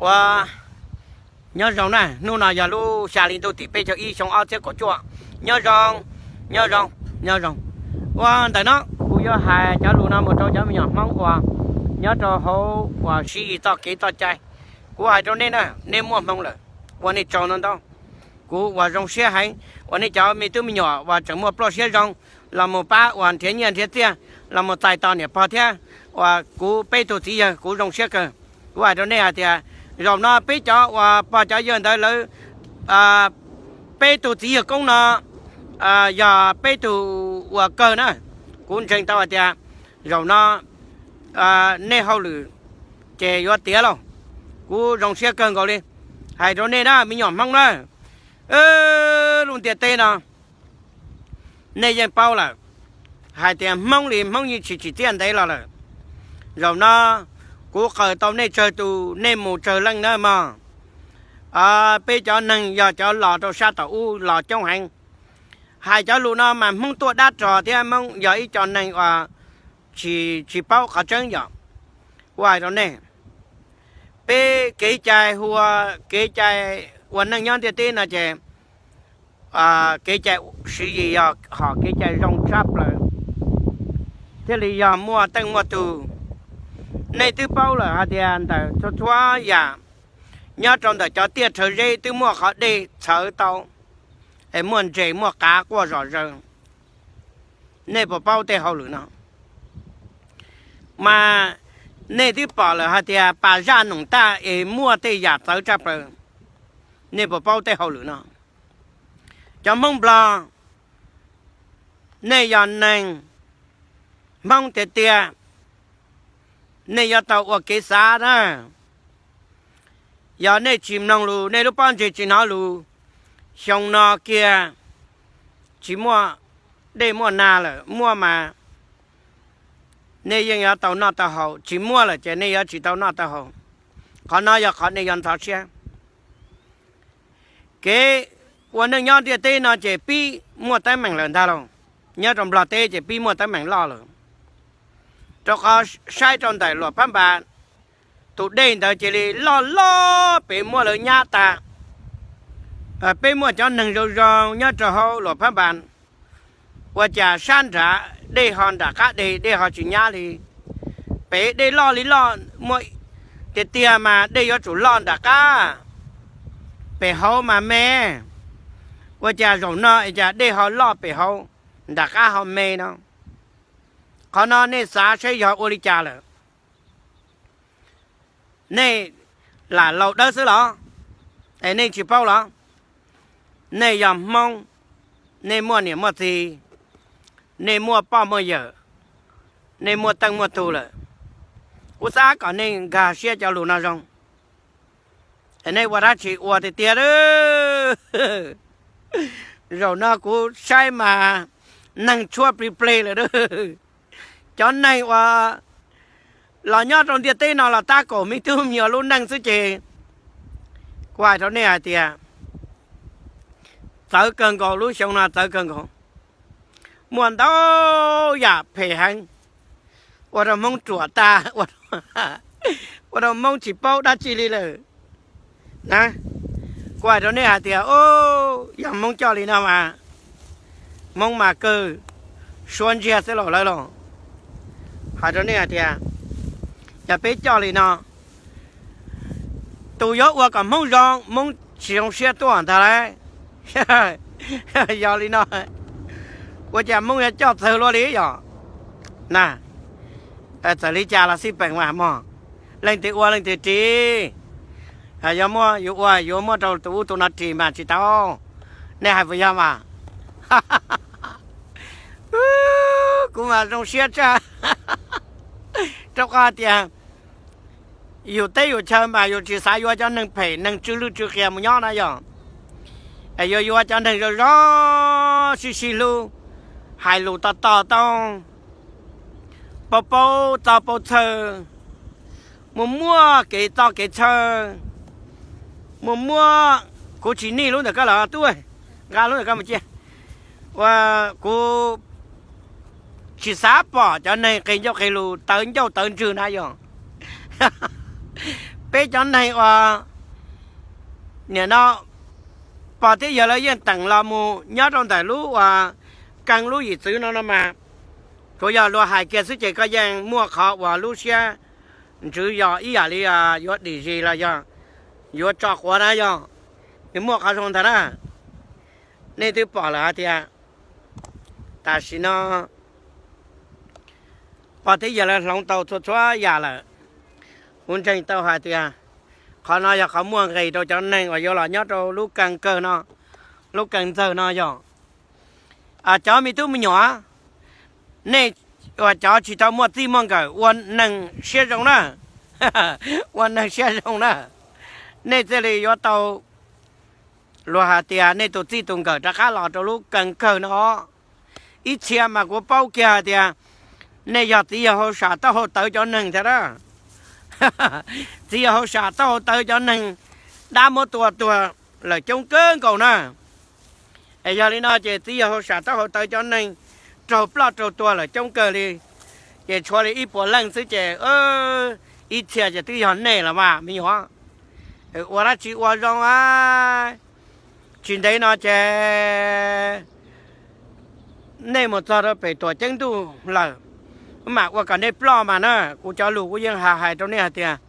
Ua, nyob zoo na, hnub no yog lub xya hli ntuj tim peb caug ib xyoo ob txhiab kaum cuaj. Nyob zoo, nyob zoo, nyob zoo. Ua ntawm no kuv yuav hais cov lus no mus rau cov me nyuam Hmoob uas nyob rau hauv uas siv txoj kev txoj cai. Kuv hais rau nej na, nej muaj hmoo lawm, ua nej tsaug ntau ntau. Kuv uas zoo siab heev uas nej cov me tub me nyuam uas tseem muaj pluaj siab zoo los mus pab uas nrhiav nyiaj nrhiav txiaj los mus txais tos niam pog thiab uas kuv peb tug txiv yawg, kuv zoo siab kawg. Kuv hais rau nej hais tias zaum no peb cov uas pog cov yawg ntawd lawv, peb tug txiv yawg koob no yog peb tug uas kawg na. Kuv ntseeg tau hais tias zaum no nej hauj lwm ces yuav tiav lauj. Kuv zoo siab kawg nkaus li. Hais rau nej na, me nyuam Hmoob na, lub ntiaj teb no nej yeej paub lawm hais tias Hmoob li Hmoob yeej tsis tsim txiaj ntev los lawm. Zaum no kuv qawm tau nej tsawg tus, nej mus tsawg leej na mog. Peb cov neeg yog cov los rau sab tom ub los coob heev. Hais cov lus no mas Hmoob tuaj dab rog thiab Hmoob yog ib co neeg uas tsis, tsis paub qhov tseeb yom. Kuv hais rau nej, peb kev cai hu ua kev cai ua neej nyob ntiaj teb no ces kev cai Siv Yis yog hom kev cai zoo tshaj plaws thiaj li yog muaj teej muaj tug. Nej twb paub lawm hais tias ntawm txhua txhua yam nyob rau ntawm cov tiaj rhawv zeb twb muaj qhov dej txhawv tau, es muaj ntses muaj qav quaj zom zaws. Nej puas paub tej hauj lwm no? Mas nej twb pom lawm hais tias pas zaj noom taj es muaj tej yam txawv tshaj plaws. Nej puas paub tej hauj lwm no? Cov Hmoob Nplog, nej yog neeg Hmoob tiag tiag, nej yuav tau ua kev xav na. Yog nej tsis mloog lus, nej lub pob ntseg tsis hnov lus, xyoo no kiag tsis muaj dej muaj nag lawm, muaj mas nej yeej yuav tau noj tau haus, tsis muaj lawm ces nej yuav tsis tau noj tau haus. Qhov no yog qhov nej yuav ntxhov siab. Kev ua neej nyob ntiaj teb no ces pib muaj teeb meem lawm ntag lauj. Nyob rau Nplog teb ces pib muaj teeb meem loj lawm, rau qhov saib rau ntawm Luam Phab Npas, tus dej ntawd cia li loj loj pem muab lawv nyab tas. Peb muaj cov neeg zoo zoo nyob rau hauv Luam Phab Npas, ua cas sab nrad dej ho nram qab deg, dej ho tsis nyab li. Pem dej loj li loj, muaj tiag tiag mas dej yuav tsum loj nram qab, pem hauv mas me. Ua cas zaum no es cas dej ho loj pem hauv, nram qab ho me no? Qhov no nej xav saib yog ua li cas lawm? Nej lam laus dawb xwb los? Es nej tsis paub los? Nej yog Hmoob, nej muaj niam muaj txiv, nej muaj poj muaj yawm, nej muaj teej muaj tug lawm. Kuv xav kom nej nkag siab cov lus no zoo. Es nej ua dab tsi ua tiag tiag? Zaum no kuv saib mas neeg tshuab plig pleg lawm. Cov neeg uas los nyob rau ntiaj teb no los tab kaum me tub me nyuam lub neej xwb ces kuv hais rau nej hais tias txawv kawg nkaus, lub xyoo no txawv kawg nkaus. Muaj ntau yam phem heev, ua rau Hmoob ruam tag, ua rau Hmoob tsis paub dab tsi li lawm. Kuv hais rau nej hais tias, yog Hmoob coj li no mas Hmoob mas kawg suab ntsiag xwb los lawm los. Hais rau nej hais tias, yog peb coj li no, tus yuav ua kom Hmoob zoo, Hmoob tsis zoo siab tuaj ntag lauj. Yog li no, ua cas Hmoob yuav coj txawg luaj li yom? Na, txawm li cas los xij peem mas mog, leej twg ua leej twg ris. Yog muab yus ua yuav muab rau tus ub tus no ris mas tsis tau. Nej hais puas yog mas? Kuv mas zoo siab tshaj, rau qhov tias yus teb yus chaw mas yus tsis xav yuav cov neeg phem neeg tsw lwj tsw qias mus nyob na yog. Es yuav yuav cov neeg zoo zoo, sib sib hlub, hais lus to to taub, paub paub txoj paub txhawj, muaj muaj kev txoj kev txhawj, muaj muaj, kuv tsis nij lub ntawm koj los tub, nqa lub ntawm koj mus cia. Ua, kuv tsis xav pom cov neeg qhia ncauj qhia lus tawv ncauj tawv ntswg na yog. Peb cov neeg uas nim no pog thiab yawg lawv yeej teem los mus nyob rau ntawm lub uas keeb lub yim txwv no no mas, tsuas yog luag hais kiag xwb ces koj yeej muaj qhov uas lub siab ntsws yog ib yam li yuav dim zis los yog yuav tso quav na yog, nws muaj qhov zoo ntawd na. Nej twb pom lawm hais tias tam sim no pog thiab yawg lawv hloov tau txhua txhua yam lawm. Kuv ntseeg tau hais tias qhov no yog qhov muaj nqis rau cov neeg uas yuav los nyob rau lub keeb kawg no, lub keeb ntxawg no yog cov me tub me nyuam, nej uas cov tsis tau muaj txij muaj nkawm ua neeg siab zoo na, ua neeg siab zoo na, nej thiaj li yuav tau luag hais tias nej tus txij tus nkawm rov qab los rau lub keeb kawg no. Ib txhia mas kuv paub kiag hais tias nej yog txiv yawg hauj sam taub hau tawv cov neeg thiab na. Txiv yawg hauj sam taub hau tawv cov neeg, dab muab tua tuag lawm coob kawg nkaus na. Es yog li no ces txiv yawg hauj sam taub hau tawv cov neeg raug ploj raug tua lawm coob kawg li. Ces tshuav li ib puas leej xwb ces ib txhia ces twb yog nej los mas me nyuam. Ua dab tsi ua zoo a. Tsis ntev no ces nej mus txog rau pem tuam ceeb ntuj lawm, mam ua kom nej ploj mas na. Kuv cov lus kuv yeej hais hais rau nej hais tias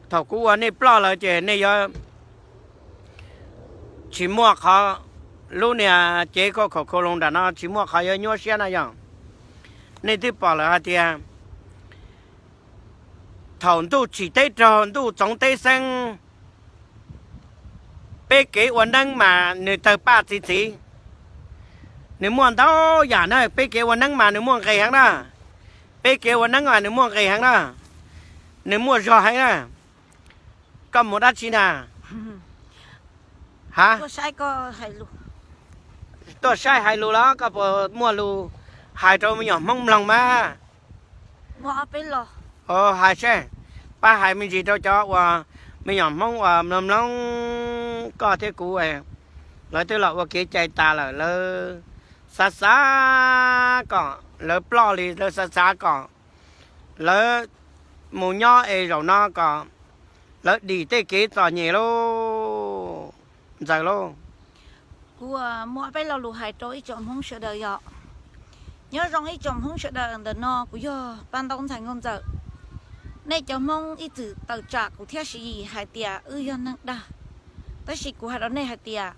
thaum kuv ua nej ploj lawm ces nej yuav tsis muaj qhov, lub niag cev khaum khaum loo nram no tsis muaj qhov yuav nyuaj siab na yog. Nej twb pom lawm hais tias thaum ntuj tsim teb raug ntuj txoov teb xeeb, peb kev ua neeb mas nws tawg paj txi txiv. Nws muaj ntau yam na, peb kev ua neeb mas nws muaj nqis heev na. Peb kev ua neeb mas nws muaj nqis heev na, nws muaj zog heev na. Koj mus dab tsi na? Ha? Tuaj saib hais lus los koj puas muaj lus hais rau me nyuam Hmoob mloog mas? Hais seb, pab hais me ntsis rau cov uas me nyuam Hmoob uas mloog mloog koj thiab kuv, lawv twb los ua kev cai tas lawm, lawv xav xav kom lawv ploj li, lawv xav xav kom lawv mus nyob es zaum no kom lawv dim tej kev txom nyem lauj, Ntxawm lauj. Kuv muaj peb lo lus hais rau ib tsoom Hmoob sawv daws yom. Nyob zoo ib tsoom Hmoob sawv daws, ntawm no kuv yog Paj Ntaub ntxhais Nkauj Ntxawm. Nej cov Hmoob ib txwm tawm tsam kuv thiab Siv Yis hais tias wb yog neeg dag, tab sis kuv hais rau nej hais tias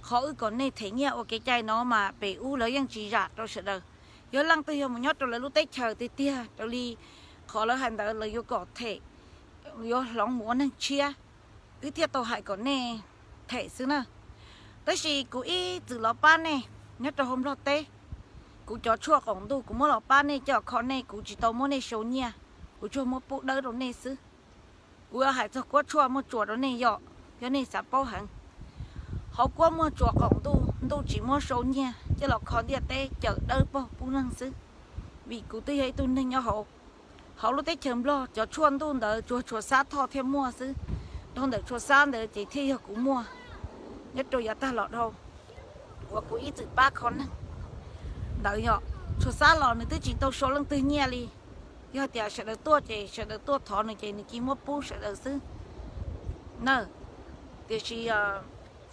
qhov wb kom nej them nyiaj ua kev cai no mas pem ub lawv yeej tsis zam rau sawv daws. Yog leej twg yog mus nyob rau lawv lub teb chaws tiag tiag raws li qhov lawv hais ntawd lawv yuav kom them, yuav hloov mus ua neeg tshiab, wb thiaj tau hais kom nej them xwb na. Tab sis kuv ib txwm los pab nej nyob rau hauv Nplog teb. Kuv cov tshuaj qaum ntuj kuv muab los pab nej coj kho nej, kuv tsis tau muab nej sau nyiaj, kuv tsuas muab pub dawb rau nej xwb. Kuv yuav hais txog kuab tshuaj muaj tsuas rau nej yom, yog nej xav paub heev. Hauv kuab muaj tsuas qaum ntuj, ntuj tsis muab sau nyiaj coj los kho ntiaj teb, cawm dawb paug pub neeg xwb. Vim kuv twb yog ib tug neeg nyob hauv, hauv lub teb chaws Nplog cov tshuaj ntuj ntawd tsuas tshuav Xab Thoj thiaj muaj xwb. Dhau ntawm tshuav Xab ntawd ces thiaj yog kuv muaj. Nyob rau yav tag los dhau uas kuv ib txwm pab kho neeg ntawd yog tshuav Xab los nws twb tsis tau sau leej twg nyiaj li. Yog tias sawv daws tuaj ces sawv daws tuaj thov nws ces nws cia muab pub sawv daws xwb na. Tiam sis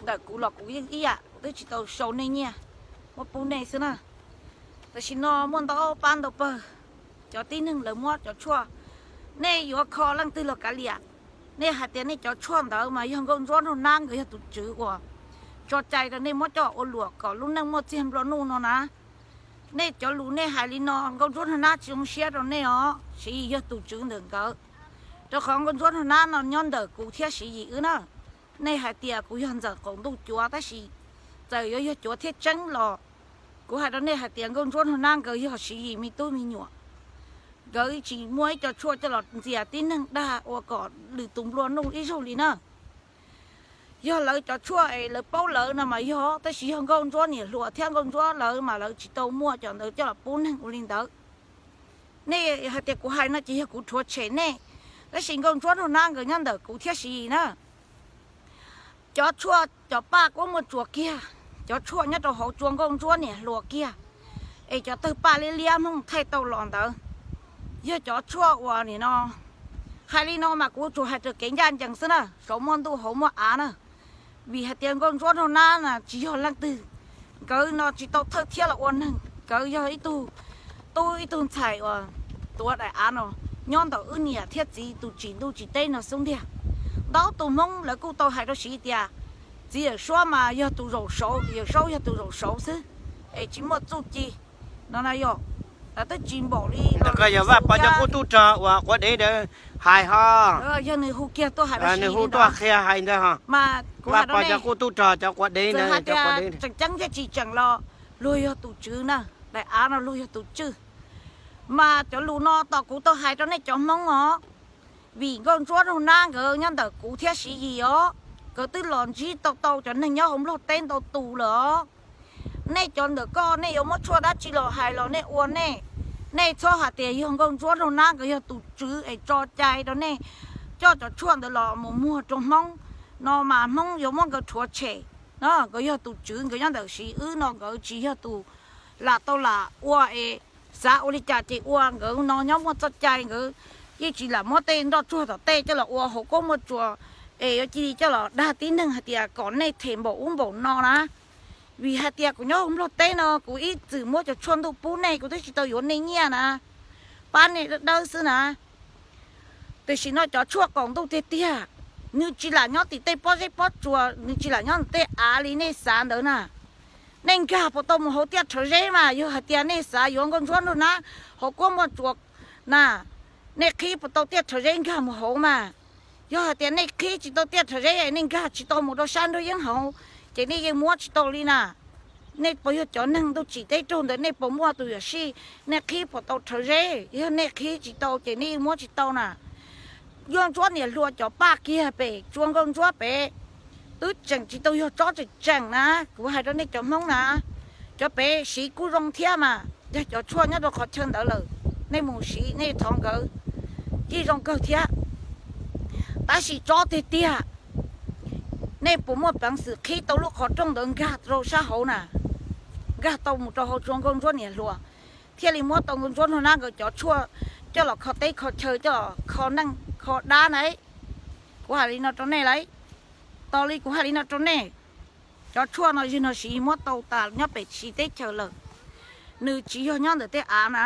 ntawm kuv los kuv yeej ib yam, kuv twb tsis tau sau nej nyiaj, muab pub nej xwb na. Tam sim no muaj ntau pab ntau pawg cov tib neeg lawv muab cov tshuaj, nej yuav kho leej twg los kav liam. Nej hais tias nej cov tshuaj ntawd mas yog Nkauj Ntsuab Nraug Nab nkawd yog tus tswv uas tso cai rau nej muab coj ua luam kom lub neej muaj txiag nplua nuj no na. Nej cov lus nej hais li no Nkauj Ntsuab Nraug Nab tsis zoo siab rau nej os, Siv Yis yog tus tswv ntawm nkawd. Rau qhov Nkauj Ntsuab Nraug Nab no nyob ntawm kuv thiab Siv Yis wb na. Nej hais tias kuv yog Ntxawm qaum ntuj cuav tab sis txawm yuav yog cuav thiab tseeb los kuv hais rau nej hais tias Nkauj Ntsuab Nraug Nab nkawd yog Siv Yis me tub me nyuam. Nkawd tsis muaj ib co tshuaj coj los ntxias tib neeg dag ua kom lwm tus nplua nuj ib zaug li na. Yog lawv cov tshuaj es lawv paub lawv no mas yog, tab sis yog Nkauj Ntsuab niam hluas thiab Nkauj Ntsuab lawv mas lawv tsis tau muaj cov ntawd coj los pub neeg ua li ntawd. Nej hais tias kuv hais no ces yog kuv rhuav tshem nej, tab sis Nkauj Ntsuab Nraug Nab nkawd nyob ntawm kuv thiab Siv Yis na. Cov tshuaj cov paj kuab muaj tsuas kiag, cov tshuaj nyob rau hauv tsua Nkauj Ntsuab niam hluas kiag, es cov tawg paj liab liab Hmoob thaij tau los ntawd, yog cov tshuaj uas nim no Hais li no mas kuv tsuas hais raws kev ncaj ncees xwb na, saum muaj ntuj hauv muaj av na. Vim hais tias Nkauj Ntsuab Nraug Nab na tsis yog leej twg, nkawd no tsis tau thawj thiab los ua neeg, nkawd yog ib tug tub ib tug ntxhais uas tuav daim av no nyob ntawm wb niam thiab txiv tus tsim ntuj tsim teb no xub ntiag. Ntau tus Hmoob lawv kuj tau hais rau siv tias txiv Yawm Suab mas yog tus zaum saud, Yawm Saub yog tus zaum saud xwb, es tsis muaj txuj ci no na yog, twb tsis npaum li los yog Vaj Pov cov qub tub rog uas quav dev ntawd hais ho, yog nws hu kiag tuaj hais, nws hu tuaj qhia hais ntawd ho. Mas Vaj Pov cov qub tub rog cov quav dev ntawd, tseem ceeb thiab tsis tseem los luag yog tus tswv na, daim av no luag yog tus tswv. Mas cov lus no tos kuv tau hais rau nej cov Hmoob os, vim Nkauj Ntsuab Nraug Nab nkawd nyob ntawm kuv thiab Siv Yis os, nkawd twb los ntsib tau tau cov neeg nyob hauv Nplog teb ntau tus lawm os. Nej cov ntawm koj nej yuav muab tshuaj dab tsi los hais los nej ua nej, nej txhob hais tias yog Nkauj Ntsuab Nraug Nab nkawd yog tus tswv es tso cai rau nej coj cov tshuaj ntawd los mus muag rau Hmoob no mas Hmoob yuav muab nkawd rhuav tshem no. Nkawd yog tus tswv, nkawd nyob ntawm Siv wb no, nkawd tsis yog tus lam tau lam ua es xav ua li cas ces ua. Nkawd no nyob muaj txoj cai, nkawd yeej tsis lam muab tej nroj tsuag tom tej coj los ua hauv kuab muaj tsuas es yuav cia li coj los dag tib neeg hais tias kom nej them npaum ub npaum no na. Vim hais tias kuv nyob hauv Nplog teb no kuv ib txwm muab cov tshuaj ntuj pub nej, kuv twb tsis tau yuav nej nyiaj na, pab nej dawb dawb xwb na. Tam sim no cov tshuaj qaum ntuj tiag tiag, nws tsis lam nyob tim tej pob zeb pob tsuas, nws tsis lam nyob tim tej av li nej xav ntawd na. Nej nkag puas tau mus hauv tiaj rhawv zeb mas yog hais tias nej xav yuav Nkauj Ntsuab Nraug Nab hauv kuab muaj tsuas na, nej qhib puas tau tiaj rhawv zeb nkag mus hauv mas. Yog hais tias nej qhib tsis tau tiaj rhawv zeb, nej nkag tsis tau mus rau sab nruab yeeb hauv, ces nej yeej muab tsis tau li na. Nej puas yog cov neeg ntuj tsim teb raug ntawd, nej puas muaj tus yuam sij, nej qhib puas tau rhawv zeb? Yog nej qhib tsis tau ces nej yeej muab tsis tau na. Nkauj Ntsuab niam hluas cov paj kiag pem tsua Nkauj Ntsuab pem, twb tseem tsis tau yog tsob tseem tseem na. Kuv hais rau nej cov Hmoob na, cov pem Siv kuj zoo thiab mas, yog cov tshuaj nyob rau qhov chaw ntawd lawm, nej mus Siv nej thov nkawd yeej zoo kawg thiab. Tab sis tsob tiag tiag, nej puas muaj peev xwm qhib tau lub qhov rooj ntawd nkag rau sab hauv na, nkag tau mus rau hauv tsua Nkauj Ntsuab niam hluas, thiaj li muab tau Nkauj Ntsuab Nraug Nab nkawd cov tshuaj coj los kho teb kho chaw, coj los kho neej kho dab na. Kuv hais li no rau nej lauj, tos li kuv hais li no rau nej, cov tshuaj no yog no Siv muab tau tas nyob pem Siv teb chaws lawm, nws tsis yog nyob ntawm tej av na.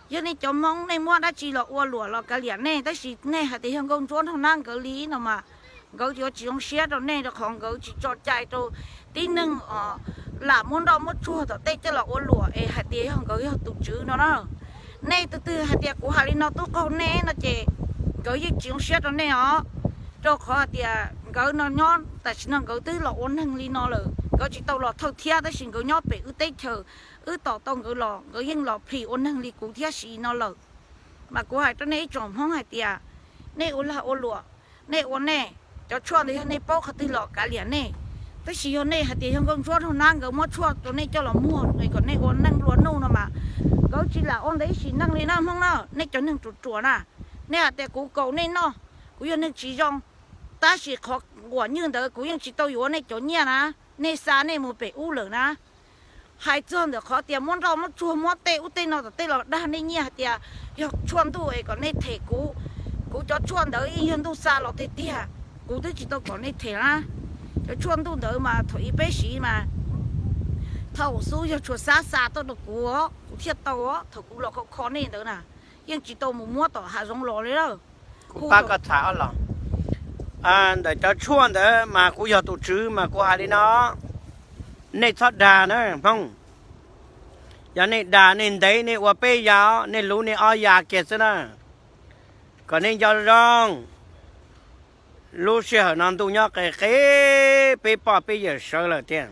Yog nej cov Hmoob nej muab dab tsi los ua luam los kav liam nej, tab sis nej hais tias yog Nkauj Ntsuab Nraug Nab nkawd li no mas, nkawd yuav tsis zoo siab rau nej rau qhov nkawd tsis tso cai rau tib neeg os, lam muab nroj muab tsuag tom tej coj los ua luam es hais tias yog nkawd yog tus tswv no na. Nej tus twg hais tias kuv hais li no twb qaug nej no ces nkawd yeej tsis zoo siab rau nej os, rau qhov hais tias nkawd no nyob tam sim no nkawd twb los ua neeg li no lawm, nkawd tsis tau los thawj thiab, tab sis nkawd nyob pem wb teb chaws, wb tos tau nkawd los nkawd yeej los plhis ua neeg li kuv thiab Siv no lawm. Mas kuv hais rau nej ib tsoom Hmoob hais tias, nej ua lag ua luam, nej ua nej, cov tshuaj ntawd yog nej paub qhov twg los kav liam nej. Tab sis yog nej hais tias yog Nkauj Ntsuab Nraug Nab nkawd muab tshuaj rau nej coj los muag es kom nej ua neej nplua nuj no mas, nkawd tsis lam ua ntawd ib sim neej li na Hmoob na. Nej cov neeg ruam ruam na, nej hais tias kuv kaus nej noj, kuv yog neeg tsis zoo, tab sis qhov uas nywj ntawd kuv yeej tsis tau yuav nej cov nyiaj na, nej xa nej mus pem ub lawm na. Hais txog ntawm qhov tias muab nroj muab tsuag muab tej ub tej no tom tej los dag nej nyiaj hais tias yog tshuaj ntuj es kom nej them kuv, kuv cov tshuaj ntawd yeej yog ntuj xa los tiag tiag, kuv twb tsis tau kom nej them na. Cov tshuaj ntuj ntawd mas thaum ub peb siv mas thaum xub yog tsuas xav xa tuaj rau kuv, kuv thiaj tau, thaum kuv los kho kho nej ntawd na, yeej tsis tau mus muab tom hav zoov los li lawm. Kuv pab koj tham los, ntawm cov tshuaj ntawd mas kuv yog tus tswv mas kuv hais li no, nej txhob dag na Hmoob. Yog nej dag nej ntev nej ua peb ya, nej luv nej ob ya kiag xwb na, kom nej nco zoo. Lub sij hawm no ntuj nyob qis qis, peb poj peb yawm sawv lawm tiag.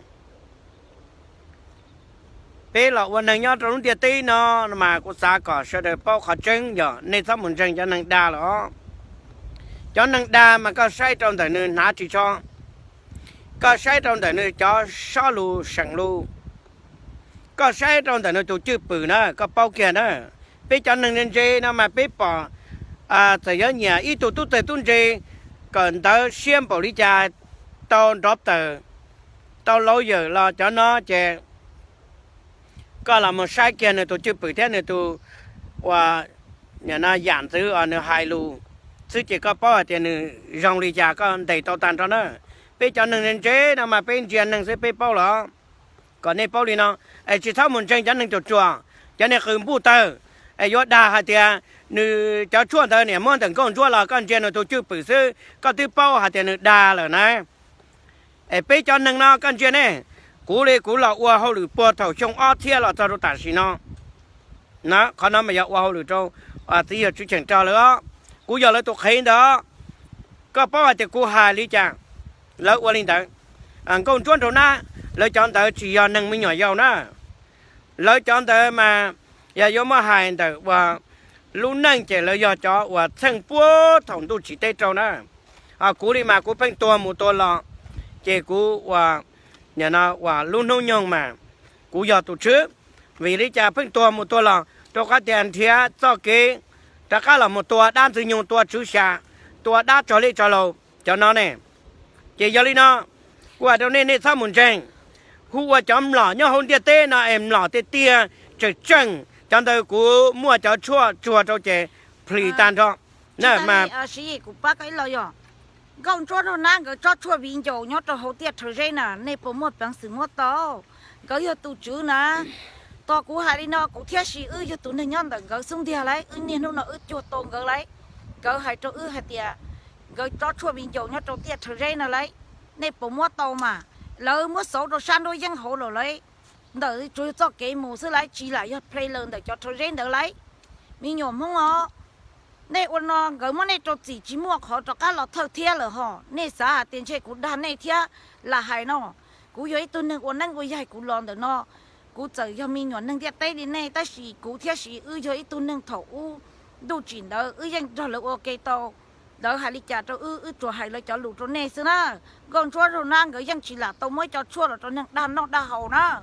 Peb los ua neeg nyob rau lub ntiaj teb no mas kuv xav kom sawv daws paub qhov tseeb, yog nej txhob mus ntseeg cov neeg dag los. Cov neeg dag mas koj saib rau ntawm nws hnav ris tsho, koj saib rau ntawm nws cov sob lus seem lus, koj saib rau ntawm nws tus cwj pwm na, koj paub kiag na. Peb cov neeg ntse ntse no mas peb pom, txawm yuav nyiam ib tug tub txawg tub ntse kawm ntawv siab npaum li cas, tau nrov tawm, tau lau yawm los cov no ces koj los mus saib kiag nws tus cwj pwm thiab nws tus uas yam ntxwv os, nws hais lus xwb ces koj paub hais tias nws zoo li cas koj ntes tau tag nrho na. Peb cov neeg ntse no mas peb ntsia neeg xwb peb paub los. Kom nej paub li no, es tsis txhob mus ntseeg cov neeg ruam ruam, cov neeg qw npuj tawg, es yuav dag hais tias nws cov tshuaj ntawd niam muab ntawm Nkauj Ntsuab los koj ntsia nws tus cwj pwm xwb koj twb paub hais tias nws dag lawm na. Es peb cov neeg no koj ntsia ne, kuv li kuv los ua hauj lwm puag thaum xyoo ob txhiab los txog rau tam sim no. Qhov no mas yog ua hauj lwm rau txiv yawg Tswv Cheem Rog lawm os. Kuv yog lawv tus qhev ntawd. Koj paub hais tias kuv hais li cas, lawv ua li ntawd. Nkauj Ntsuab Nraug Nab lawv cov ntawd tsis yog neeg me nyuam yaus na. Lawv cov ntawd mas yog yuav muab hais ntawm uas lub neej ces lawv yog cov uas txheej puag thaum ntuj tsim teb rau na. Kuv li mas kuv pheej tuag mus tuag los, ces kuv uas, uas lub hnub nyoog mas kuv yog tus tswv. Vim li cas pheej tuag mus tuag los? Rau qhov tias nrhiav txoj kev rov qab los mus tua dab Ntxwg Nyoog, tua Tswv Xya, tua dab tsog lej tsog laus cov no ne. Ces yog li no, kuv hais rau nej, nej txhob mus ntseeg. Hu ua cov mlom nyob hauv ntiaj teb no es mlom tiag tiag tseem tseem, cov ntawd kuv muaj cov tshuaj tsuag rau ces plhis tag nrho. Siv, kuv pab koj ib lo yog, Nkauj Ntsuab Nraug Nab nkawd tsob tshuaj viv ncaus nyob rau hauv tiaj Rhawv Zeb na, nej puas muaj peev xwm muab tau? Nkawd yog tus tswv na. Tos kuv hais li no, kuv thiab Siv wb yog tus neeg nyob ntawm nkawd xub ntiag lauj. Wb niaj hnub no wb cuag tau nkawd lauj. Nkawd hais rau wb hais tias nkawd tsob tshuaj viv ncaus nyob rau tiaj Rhawv Zeb no lauj, nej puas muab tau mas? Lawv muab xauv rau sab nruab yeeb hauv lawm lauj. Ntawm tsuas yog txoj kev mus xwb lauj, tsis lam yog plhe lawm ntawm cov Rhawv Zeb ntawd lauj. Me nyuam Hmoob os, nej ua no nkawd muab nej rau txim tsis muaj qhov rov qab los thawj thiab lawm hos. Nej xav hais tias ntshe kuv dag nej thiab lam hais no. Kuv yog ib tug neeg ua neeb ua yaig kuv los ntawm no. Kuv txawm yog me nyuam neeg ntiaj teb li nej tab sis kuv thiab Siv wb yog ib tug neeg thaum ub ntuj tsim ntawd wb yeej nrog lawv ua ke tau. Lawv hais li cas rau wb, wb tsuas hais lawv cov lus rau nej xwb na. Nkauj Ntsuab Nraug Nab nkawd yeej tsis lam tau muab cov tshuaj los rau neeg dag noj dag haus na.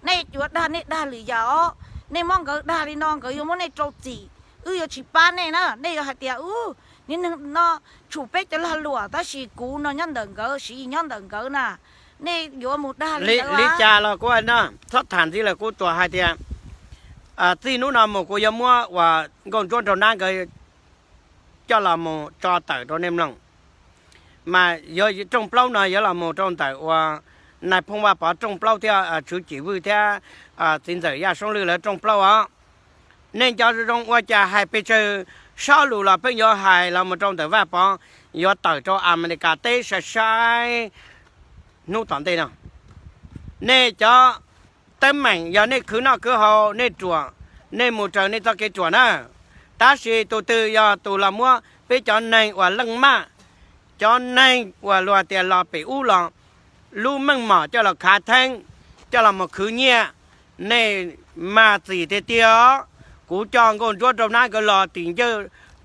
Nej yuav dag nej dag lwm yam os. Nej muab nkawd dag li no nkawd yuav muab nej rau txim, wb yuav tsis pab nej na. Nej yuav hais tias, ub, niag neeg no tshum peb cov lag luam, tab sis kuv no nyob ntawm nkawd, Siv nyob ntawm nkawd na. Nej yuav mus dag li ntawd li cas los kuv txhob tham ntxiv lawm, kuv tsuas hais tias txij hnub no mus kuv yuav muab uas Nkauj Ntsuab Nraug Nab nkawd coj los mus tso tawm rau nej mloog. Mas yog rooj plaub no yuav los mus rau ntawm uas Nais Phoo Vaj Pov rooj plaub thiab Tswv Cim Vwj thiab txiv ntxawm Yaj Soob Lwj lawv rooj plaub os. Nej nco zoo ua cas hais pes tsawg sob lus los pheej yuav hais los mus rau ntawm Vaj Pov, yuav tawm rau Amelikas teb sai sai hnub tom ntej no. Nej cov teeb meem yog nej khwv noj khwv haus, nej ruam, nej mus raws nej txoj kev ruam na. Tab sis tus twg yog tus los muab peb cov neeg uas leej maj, cov neeg uas luag tias los pem ub los lub meej mom coj los khav theeb, coj los mus khwv nyiaj, nej mag txim tiag tiag os. Kuv coj Nkauj Ntsuab Nraug Nab nkawd los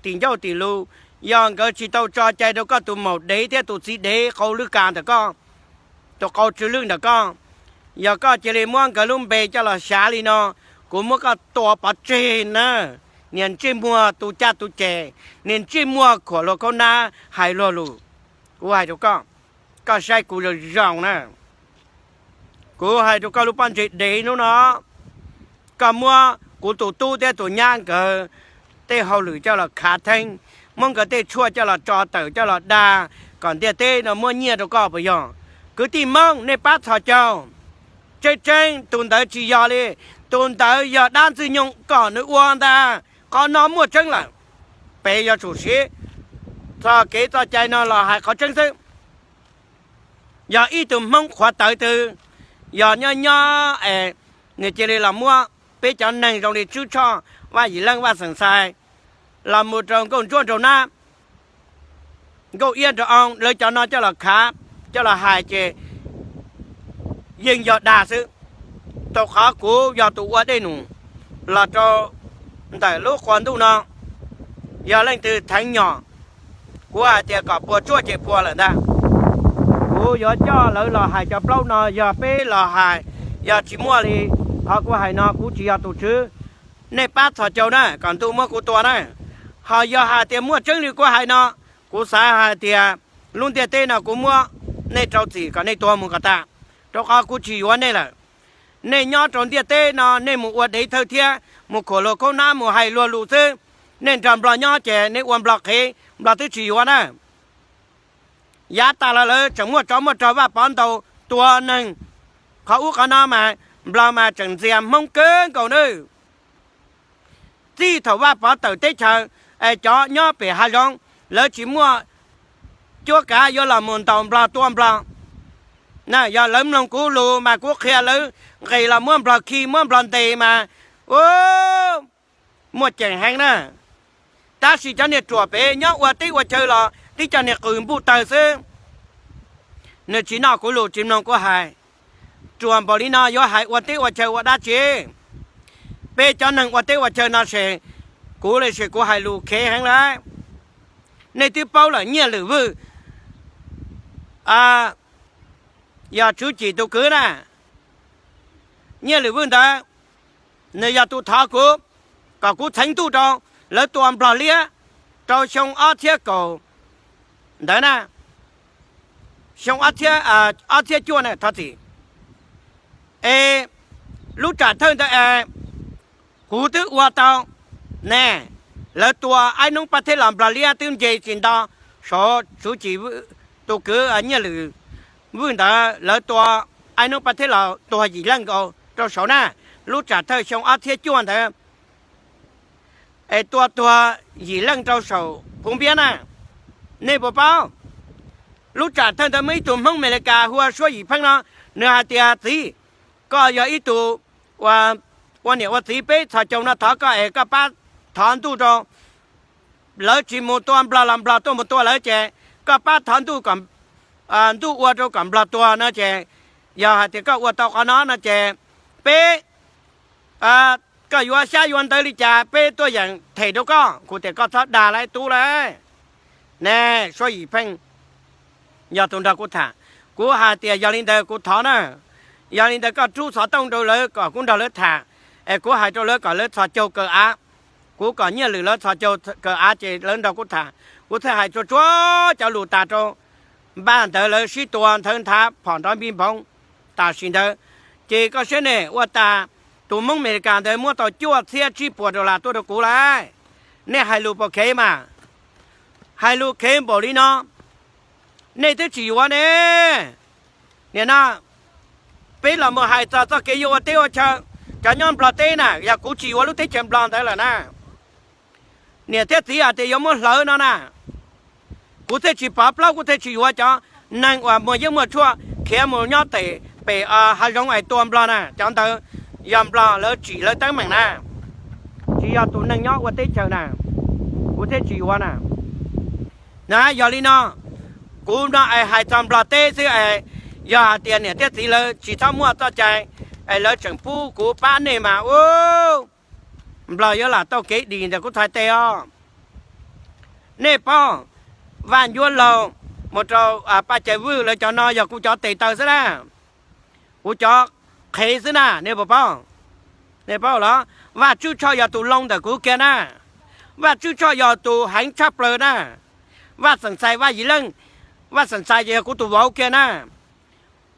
tim ncauj tim lus, yog nkawd tsis tau tso cai rau koj tus maum dev thiab tus txiv dev qau lwj kas ntawm koj, tus qau tsw lwj ntawm koj, yog koj cia li muab nkawd lub npe coj los xyav li no, kuv muab koj tua pov tseg na. Niag ntsej muag tu caj tu ces, niag ntsej muag khuam luag khaub nab hais luag lus. Kuv hais rau koj, koj saib kuv zoo zoo na. Kuv hais rau koj lub pob ntseg dev hnub no, koj muab kuv tus tub thiab tus nyab nkawd tej hauj lwm coj los khav theeb, muab nkawd tej tshuaj coj los tso tawm coj los dag kom ntiaj teb no muab nyiaj rau koj puas yog? Kwv tij Hmoob, nej pab txhos caug. Tseeb tseeb tus ntawd tsis yog li, tus ntawd yog dab Ntxwg Nyoog kom nws ua ntag. Qhov no muaj tseeb lawm, peb yuav tsum siv txoj kev txoj cai no los hais qhov tseeb xwb. Yog ib tug Hmoob qhuav tawv twg, yog nyob nyob es nws cia li los muab peb cov neeg zoo li Tswb Tshoj, Vaj Yim Leej, Vaj Xeem Xais, los mus rau Nkauj Ntsuab Nraug Nab, Nkauj Iab Nraug Oo, lawv cov no coj los khav, coj los hais ces yeej yog dag xwb. Thaum qhov kuv yog tus ua dej num los rau ntawm lub qhua ntuj no, yog leej twg theev nyom, kuv hais tias kom puas tsuaj ces puas lawm ntag. Kuv yuav coj lawv los hais cov plaub no, yog peb los hais, yog tsis muaj li qhov kuv hais no kuv tsis yog tus tswv. Nej pab txhos caug na, kom ntuj muab kuv tua na. Ho yog hais tias muaj tseeb li kuv hais no, kuv xav hais tias lub ntiaj teb no kuv muab nej rau txim kom nej tuag mus kom tag, rau qhov kuv tsis yuav nej lawm. Nej nyob rau ntiaj teb no nej mus ua dev thawj thiab mus khuam luag khaub hnab mus hais luag lus xwb. Nej nrog Nplog nyob ces nej ua Nplog qhev, Nplog twb tsis yuav na. Yav tas los lawv tseem muaj tsov muaj rog, Vaj Pov ntaus tua neeg, qhov ub qhov no mas Nplog mas tseem ntxias Hmoob kawg nkaus nawb. Txij thaum Vaj Pov tawm teb chaws, es cov nyob pem hav zoov lawv tsis muaj cuab kav yuav los mus ntaus Nplog tua Nplog. Yog lawv mloog kuv lus mas kuv qhia lawv nqis los muab Nplog khi muab Nplog ntes mas, u, muaj ceem heev na. Tab sis cov niag ruam pem nyob ua teb ua chaw los tib co niag qws npuj tawg xwb. Nws tsis noj kuv lus tsis mloog kuv hais. Ruam npaum li no yuav hais ua teb ua chaw ua dab tsi? Peb cov neeg ua teb ua chaw no ces kuv li ces kuv hais lus khev heev lawm. Nej twb paub lawm Nyiaj Lwm Vwj yog Tswv Cim tus kwv na. Nyiaj Lwm Vwj ntawd nws yog tus thov kuv kom kuv txheev ntuj rau lawv tua Nplog liab rau xyoo ob txhiab kaum ntawd na, xyoo ob txhiab, ob txhiab cuaj na thov txim. Es lub tsam thawj ntawd es kuv twb ua tau ne, lawv tua aib noob pab theb los Nplog liab twb nce tsis nto saud, Tswv Cim tus kwv Nyiaj Lwm Vwj ntawd lawv tua aib noob pab theb los tuag yim leej nkaus rau saud na, lub tsam thawj xyoo ob txhiab cuaj ntawd. Es tua tuag yim leej rau saum Phuv Npiab na. Nej puas paub? Lub tsam thawj ntawd muaj ib tug Hmoob Amelikas hu ua Suab Yim Pheej no, nws hais tias, Txiv, koj yog ib tug ua niam ua txiv, peb txhos caug no thov koj es koj pab thov ntuj rau lawv tsis mus tua Nplog los Nplog tuaj mus tua lawv ces koj pab thov ntuj kom ntuj ua rau kom Nplog tuag no ces, yog hais tias koj ua tau qhov no no ces peb, koj yuav xyab yuav ntawv li cas peb tuaj yeem them rau koj. Kuv tias koj txhob dag lawm tub lawm. Ne, Suab Yim Pheej yog tus nrog kuv tham. Kuv hais tias yog li ntawd kuv thov na, yog li ntawd koj rub xov tooj rau lawv kom kuv nrog lawv tham, es kuv hais rau lawv kom lawv txhos caug kaw av. Kuv kom Nyiaj Lwm lawv txhos caug kaw av ces lawv nrog kuv tham. Kuv thiaj hais tsuag tsuag cov lus tas rau npaj ntawd lawv sib tua nthawv nthav phom nrov npig nphoov tam sim ntawd. Ces koj saib ne, ua tas tus Hmoob Amelikas ntawd muab tau cuaj txhiab tsib puas dollar tuaj rau kuv lawm. Nej hais lus puas khev mas? Hais lus khev npaum li no, nej twb tsis yuav ne. Nim no peb los mus hais txog txoj kev yuav ua teb ua chaw, cov nyob Nplog teb na, yog kuv tsis yuav lub teb chaws Nplog ntawd lawm na, niam thiab txiv hais tias yuav muab hlawv no na, kuv thiaj tsis pov plaub, kuv thiaj tsis yuav cov neeg uas muaj yeeb muaj tshuaj khiav mus nyob pem hav zoov es tua Nplog na. Cov ntawd yog Nplog lawv tsim lawv teeb meem na, tsis yog tus neeg nyob ua teb chaws na, kuv thiaj tsis yuav na. Na yog li no, kuv no es hais txog Nplog teb xwb es, yog hais tias niam thiab txiv lawv tsis txhob muaj txoj cai es lawv tseem pub kuv pab nej mas, u, Nplog yuav lam tau kev dim ntawm kuv txhais tes os. Nej paub, Vaj Ncuab Laug mus rau Paj Cai Vwj lawv cov no yog kuv cov tes taw xwb na, kuv cov qhev xwb na, nej puas paub? Nej paub los? Vaj Tswb Tshoj yog tus loo ntawm kuv kiag na, Vaj Tswb Tshoj yog tus heev tshaj plaws na, Vaj Xeem Xais, Vaj Yim Leej, Vaj Xeem Xais ces yog kuv tus vauv kiag na,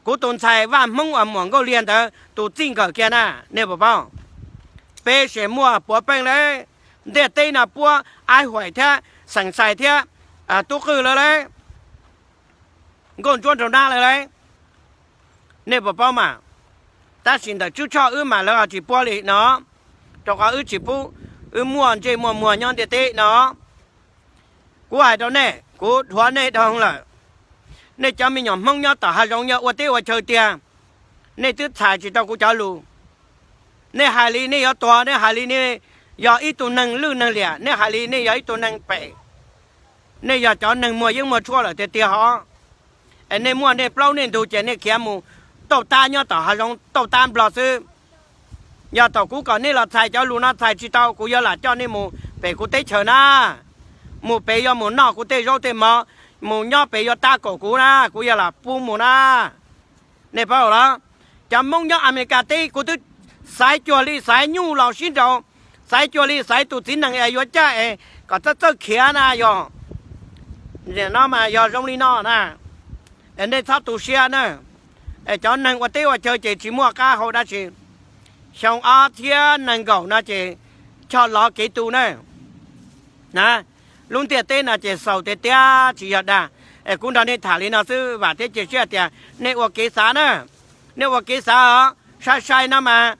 kuv tus ntxhais Vaj Hmoob uas muam Nkauj Liag ntawd tus txij nkawm kiag na, nej puas paub? Peb tseem muaj puav peej lawm, ntiaj teb no puab Aib Huaim thiab Xeem Xais thiab Tub Qwj lawv lawm, Nkauj Ntsuab Nraug Nab lawv lawm, nej puas paub mas? Tab sis ntawm Tswb Tshoj wb mas lawv ho tsis puab li no, rau qhov wb tsis pub wb muaj ntsej muaj muag nyob ntiaj teb no. Kuv hais rau nej, kuv dhuav nej dhau lawm. Nej cov me nyuam Hmoob nyob tom hav zoov yog ua teb ua chaw tiag, nej twb txhais tsis tau kuv cov lus. Nej hais li nej yuav tuag, nej hais li nej yog ib tug neeg lwj neeg liam, nej hais li nej yog ib tug neeg pem, nej yog cov neeg muaj yeeb muaj tshuaj lawm tiag tiag hov. Es nej muaj nej plaub nej ntug ces nej khiav mus tauj tab nyob tom hav zoov tauj tab Nplog xwb. Yog thaum kuv kom nej los txhais cov lus no txhais tsis tau, kuv yuav lam coj nej mus pem kuv teb chaws na. Mus pem yuav mus noj kuv tej zaub tej mov, mus nyob pem yuav tab kaum kuv na, kuv yuav lam pub mus na. Nej paub los? Cov Hmoob nyob Amelikas teb kuv twb xaiv cuag li xaiv nyuj los sib nraus, xaiv cuag li xaiv tus txiv nees es yuav caj es kom txawj txawj khiav na yog. No mas yog zoo li no na, es nej txhob tu siab na. Es cov neeg ua teb ua chaw ces tsis muaj qab hau dab tsi. Xyoo ob txhiab nees nkaum no ces choj lov kev tu na. Na, lub ntiaj teb no ces xaus tiag tiag tsis yog dag. Es kuv nrog nej tham li no xwb, vam thiab cia siab tias nej ua kev xav na. Nej ua kev xav os, sai sai no mas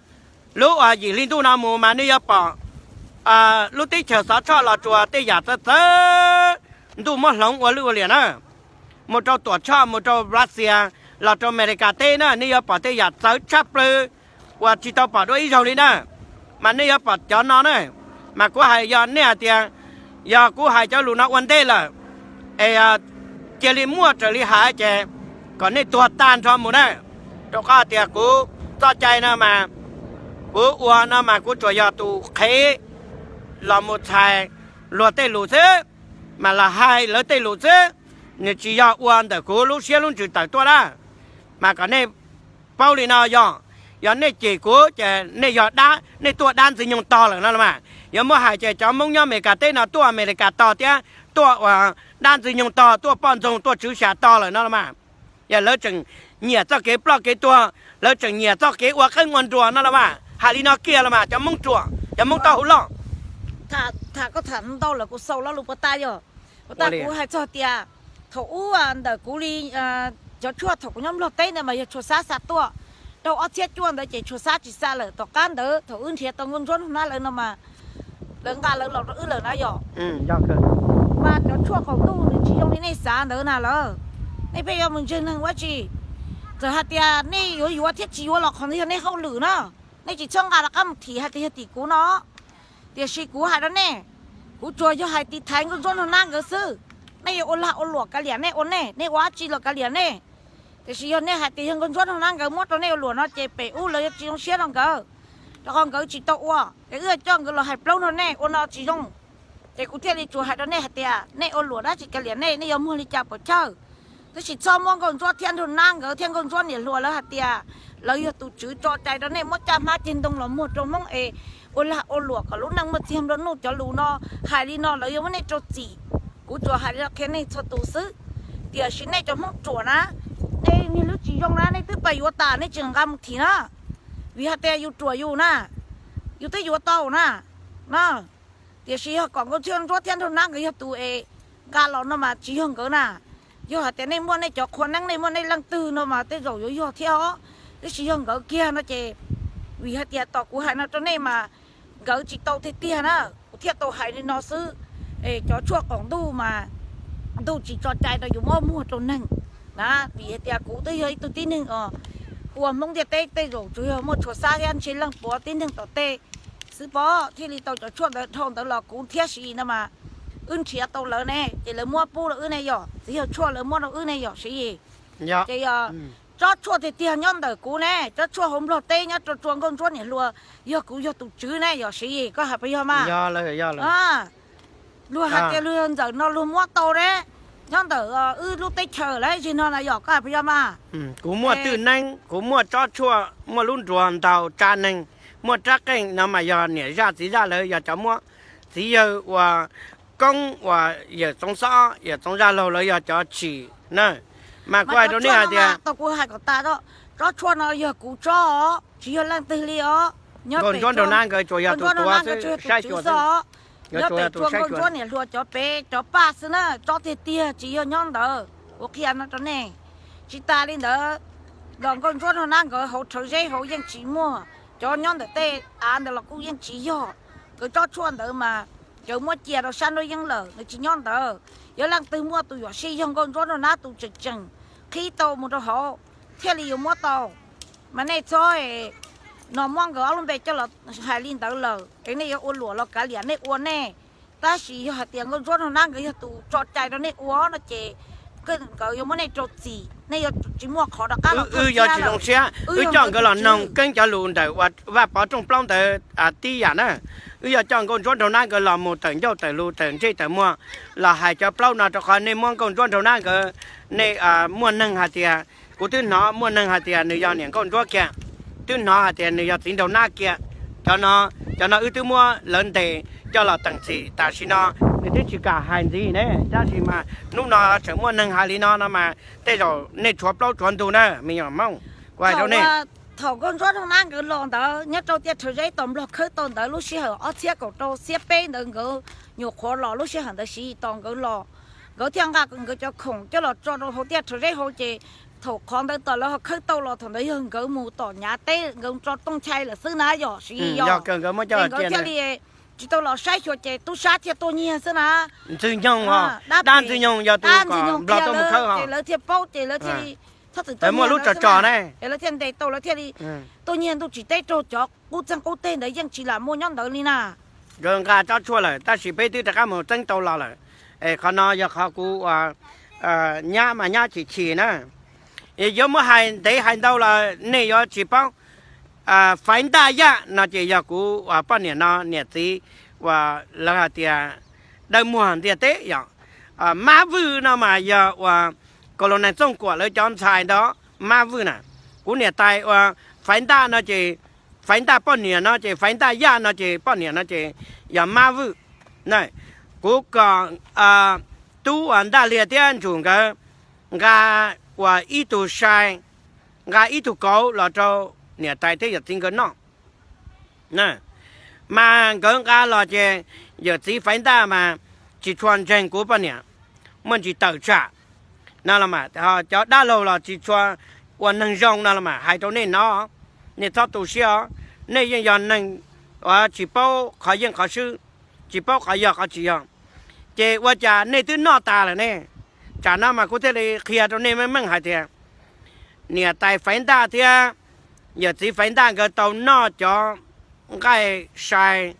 lub uas yim hli ntuj no mus mas nej yuav pom lub teb chaws Xov Tshoj Los Tsuas tej yam txawv txawv, ntuj muab hloov ua lwj ua liam na. Mus rau Tuam Tshoj, mus rau Russia, los rau Amelikas teb na, nej yuav pom tej yam txawv tshaj plaws uas tsis tau pom dua ib zaug li na. Mas nej yuav pom cov no na. Mas kuv hais yog nej hais tias, yog kuv hais cov lus no ua ntej lawm, es cia li muaj raws li hais ces kom nej tuag tag nrho mus na. Rau qhov tias kuv txoj cai no mas, kuv ua no mas kuv tsuas yog tus qhev los mus txhais luag tej lus xwb, mas los hais lawv tej lus xwb. Nws tsis yog ua ntawm kuv lub siab lub ntsws tawm tuaj na. Mas kom nej paub li no, yog, yog nej cem kuv ces nej yog dab, nej tuaj dab Ntxwg Nyoog tog lawm no los mas. Yuav muab hais ces cov Hmoob nyob Amelikas teb no tuaj Amelikas tog thiab tuaj uas dab Ntxwg Nyoog tog, tuaj poj ntxoog tuaj tswv xya tog lawm no los mas. Yog lawv tseem nyiam txoj kev ploj kev tuag, lawv tseem nyiam txoj kev ua qeej ua nruas no los mas. Hais li no kiag los mas cov Hmoob ruam, cov Hmoob taub hau loj. Tham koj tham ntau lawm kuv xaus lo lus puas tas yog? Puas tas kuv hais txog tias thaum ub ntawm kuv li cov tshuaj thaum kuv nyob Nplog teb ntawd mas yog tshuaj xab xa tuaj. Rau ob txhiab cuaj ntawd ces tshuaj xab tsis xa lawm, tom qab ntawd thaum wb nrhiav tau Nkauj Ntsuab Nraug Nab lawv no mas lawv nqa lawv los rau wb lawm na yom. Mas cov tshuaj qaum ntuj nws tsis zoo li nej xav ntawd na lawm. Nej pheej yuav mus ntseeg neeg ua tsi? Txawm hais tias nej yuav yuav thiab tsis yuav los qhov ntawd yog nej hauj lwm na. Nej tsis txhob nqa rov qab mus thim hais tias yog tim kuv no. Tiam sis kuv hais rau nej, kuv tsuas yog hais tiv thaiv Nkauj Ntsuab Nraug Nab nkawd xwb. Nej yuav ua lag ua luam kav liam nej ua nej, nej ua dab tsi los kav liam nej. Tiam sis yog nej hais tias yog Nkauj Ntsuab Nraug Nab nkawd muab rau nej ua luam no ces pem ub lawv yuav tsis zoo siab rau nkawd, rau qhov nkawd tsis tau ua, es wb coj nkawd los hais plaub nrog nej ua no tsis zoo. Ces kuv thiaj li tsuas hais rau nej hais tias nej ua luam dab tsi kav liam nej, nej yuav muag li cas puas chawj. Tab sis txhob muab Nkauj Ntsuab thiab Nraug Nab nkawd thiab Nkauj Ntsuab niam hluas lawv hais tias lawv yog tus tswv tso cai rau nej muab caj hmab ceg ntoo los muag rau Hmoob es ua lag ua luam kom lub neej muaj txiag nplua nuj. Cov lus no hais li no lawv yuav muab nej rau txim. Kuv tsuas hais li no qhia nej txhua tus xwb. Tiam sis nej cov Hmoob ruam na, nej niag lub tsis zoo na, nej twb pais yuav tas nej tseem nqa mus thim na. Vim hais tias yus ruam yus na, yus twb yuav tau na, no. Tiam sis yog kom Nkauj Ntsuab Nraug thiab Nraug Nab nkawd yog tus es nqa los no mas tsis yog nkawd na. Yog hais tias nej muaj nej cov qhua neeb, nej muaj nej leej twg no mas tej zaum yuav yog thiab os. Tab sis yog nkawd kiag no ces, vim hais tias tom kuv hais no rau nej mas nkawd tsis tau tiag tiag na, kuv thiaj tau hais li no xwb. Es cov tshuaj qaum ntuj mas ntuj tsis tso cai rau yus muab muag rau neeg na. Vim hais tias kuv twb yog ib tug tib neeg os, ua Hmoob ntiaj teb tej zaum tsuas yog muaj tshuaj xab thiab ntshe leej puav tib neeg tom tej xwb pob thiaj li tau cov tshuaj ntawd dhau ntawd los kuv thiab Siv Yis no mas wb nrhiav tau lawv ne, ces lawv muab pub rau wb ne yom, txiv yawg tshuaj lawv muab rau wb ne yom Siv Yis. Ces yog tsob tshuaj tiag tiag nyob ntawm kuv ne, tsob tshuaj hauv Nplog teb nyob rau tsua Nkauj Ntsuab niam hluas, yog kuv yog tus tswv ne yom Siv Yis, koj hais puas yog mas? Luag hais tias luag ntxawm no luag muab tau ne, nyob ntawm wb lub teb chaws lawm zig no na yom, koj hais puas yog mas? Kuv muaj twj neeb, kuv muaj tsob tshuaj, muaj lub nruas ntaus tsa neeg, muaj rab qeej no mas yog niam zaj txiv zaj lawv yog cov muab. Txiv yawg uas koob uas yawm Txoov Xob yawm Txoov Zaj Laug lawv yog cov tsim na. Mas kuv hais rau nej hais tias, tau kuv hais kom tas, tsob tshuaj no yog kuv tsob os, tsis yog leej twg li os. Nyob Nkauj Ntsuab Nraug Nab nkawd tsuas yog tus tuav xwb, saib xwb. Nyob pem tsua Nkauj Ntsuab niam hluas cov pem cov paj xwb na, tsob tiag tiag tsis yog nyob ntawd. Kuv qhia no rau nej. Tsis tas li ntawd, los Nkauj Ntsuab Nraug Nab nkawd hauv rhawv zeb hauv yeej tsis muaj, cov nyob ntawm tej av ntawd los kuj yeej tsis yog. Nkawd tsob tshuaj ntawd mas nkawd muab cia rau sab nruab yeeb lawm, nws tsis nyob ntawd. Yog leej twg muaj tus yuam sij yog Nkauj Ntsuab Nraug Nab tus tseem tseem qhib tau mus rau hauv thiaj li yuav muab tau. Mas nej txhob no muab nkawd ob lub npe coj los hais li ntawd lawm es nej yuav ua luam los kav liam nej ua nej. Tab sis yog hais tias Nkauj Ntsuab Nraug Nab nkawd yog tus tso cai rau nej ua no ces nkawd yuav muab nej rau txim, nej yuav tsis muaj qhov rov qab los. Wb yuav tsis zoo siab, wb coj nkawd los noog keeb cov lus ntawm uas Vaj Pov rooj plaub ntawd tib yam na. Wb yuav coj Nkauj Ntsuab Nraug Nab nkawd los mus tawm ncauj tawm lus tawm ntsej tawm muag los hais cov plaub no, rau qhov nej muab Nkauj Ntsuab Nraug Nab nkawd, nej muaj neeg hais tias, kuv twb hnov muaj neeg hais tias nws yog niam Nkauj Ntsuab kiag, twb hnov hais tias nws yog txiv Nraug Nab kiag. Cov no, cov no wb twb muab lawv ntes coj los teem txim tam sim no, nws twb tsis kam hais ntxiv ne, tab sis mas hnub no tseem muaj neeg hais li no no mas tej zaum nej tshuav plaub tshuav ntug na me nyuam Hmoob. Kuv hais rau nej, Thaum Nkauj Ntsuab Nraug Nab nkawd los ntawd nyob rau tiaj Rhawv Zeb tos Nplog khawb tau ntawd lub sij hawm ob txhiab kaum rau txhiab peb ntawd nkawd nyuam qhuav los lub sij hawm ntawd Siv Tos nkawd los, nkawd thiaj nqa nkawd cov khoom coj los tso rau hauv tiaj Rhawv Zeb hauv ces thaum qhov ntawd tom lawv ho khawb tau los thaum ntawd yog nkawd mus tom Nyav teb nkawd tso tooj chai lawm xwb na yom Siv yom. Ces nkawd thiaj li tsis tau los saib xyuas ces tub sab thiaj tuaj nyiag xwb na. Ntxwg Nyoog, dab Ntxwg Nyoog yog tus Nplog tuaj mus khawb ces lawv thiaj paub ces lawv thiaj li txhob txwm tuaj nyiag lawv xwb na. Ces lawv thiaj ntes tau lawv thiaj li tuaj nyiag ntuj tsim teb raug cov qub txeeg qub teg ntawd yeej tsis lam muaj nyob ntawd li na. Nkawd nqa tsob tshuaj lawm tab sis peb twb rov qab mus txeeb tau los lawm. Es qhov no yog qhov kuv ua nyab mas nyab chim chim na. Yuav muab hais ntev hais ntau los nej yuav tsis paub. Faiv Ntaj Yaj no ces yog kuv poj niam no niam txiv uas lawv hais tias dawb muag ntiaj teb yom. Mab Vwj no mas yog uas Colonel Txooj Kuam lawv cov ntxhais ntawd, Mab Vwj na. Kuv niam tais uas Faiv Ntaj no ces, Faiv Ntaj poj niam no ces Faiv Ntaj Yaj no ces poj niam no ces yog Mab Vwj. Kuv kom tub uas Ntaj Liag thiab Ntsum nkawd nqa uas ib tug sai, nqa ib tug kauv los rau niam tais thiab yawm txiv nkawd noj. Mas nkawd nqa los ces yawm txiv Faiv Ntaj mas tsis tshua ntseeg kuv poj niam, muaj ntsis tawm tsam no los mas cov dab laug los tsis tshua ua neeg zoo no los mas hais rau nej hnov, nej txhob tu siab os. Nej yeej yog neeg tsis paub qhov yeej qhov swb, tsis paub qhov yog qhov tsis yog, ces ua cas nej twb noj tas lawm ne? Tsam no mas kuv thiaj li qhia rau nej meej meej hais tias niam tais Faiv Ntaj thiab yawm txiv Faiv Ntaj nkawd tau noj cov nqaij sai,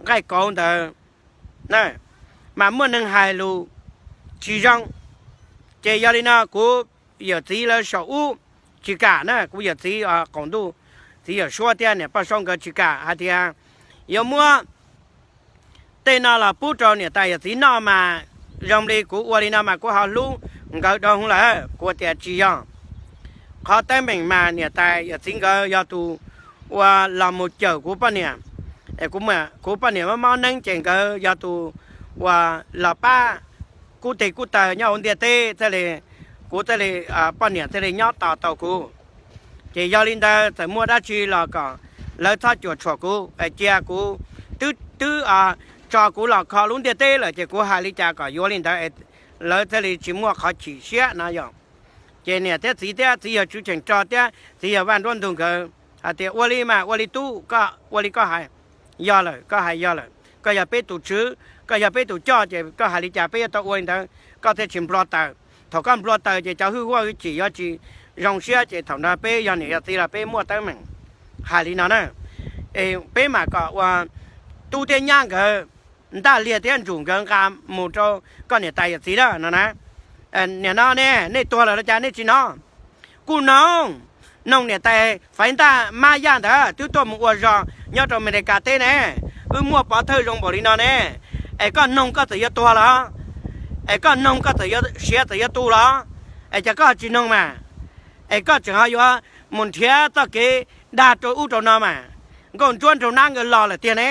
nqaij kauv ntawd, mas muaj neeg hais lus tsis zoo. Ces yog li no kuv yawm txiv lawv saum ub tsis kam na, kuv yawm txiv qaum ntuj, txiv yawm Suab thiab niam Paj Saub nkawd tsis kam hais tias yuav muab tej no los pub rau niam tais yawm txiv noj mas zoo li kuv ua li no mas kuv ho hlub nkawd dhau hwv lawm. Kuv tias tsis yog. Qhov teeb meem mas niam tais yawm txiv nkawd yog tus ua los mus cawm kuv poj niam. Kuv poj niam mob mob neeb ces nkawd yog tus ua los pab kub teg kub taw nyob hauv ntiaj teb thiaj li, kuv thiaj li, poj niam thiaj li nyob tos tau kuv. Ces yog li ntawd txawm muaj dab tsi los kom lawv txhob cuam tshuam kuv, cia kuv twb, twb tso kuv los kho lub ntiaj teb lawm ces kuv hais li cas kom yuav li ntawd, lawv thiaj li tsis muaj qhov chim siab no yom. Ces niam thiab txiv thiab txiv yawg Tswv Cheem Rog thiab txiv yawg Vaj Nruab Ntug nkawd hais tias ua li mas ua li tub, koj ua li koj hais yog lawm, koj hais yog lawm, koj yog peb tus tswv, koj yog peb tus coj ces koj hais li cas peb yuav tau ua li ntawd, koj thiaj tsis nplua taws. Thaum koj nplua taws ces cov hwj huaj hwj chim yuav tsis zoo siab ces thaum ntawd peb yog niam yog txiv los peb muaj teeb meem hais li no na. Peb mam kom ua tub thiab nyab nkawd, Ntaj Liag thiab Ntsum nkawd nqa mus rau koj niam tais yawm txiv na no na. Nim no ne nej tuag lawm los cas nej tsis hnov? Kuj noog, noog niam tais Faiv Ntaj Mab Yaj ntawd twb tuaj mus ua zog nyob rau Amelikas teb ne. Wb muaj pov thawj zoo npaum li no ne, es koj noog koj txawm yuav tuag los, es koj noog koj txawm yuav siav txawm yuav tu los, es cas koj tsis noog mas? Es koj tseem ho yuav mus nrhiav txoj kev dag rau ub rau no mas. Nkauj Ntsuab Nraug Nab nkawd los lawm tiag ne,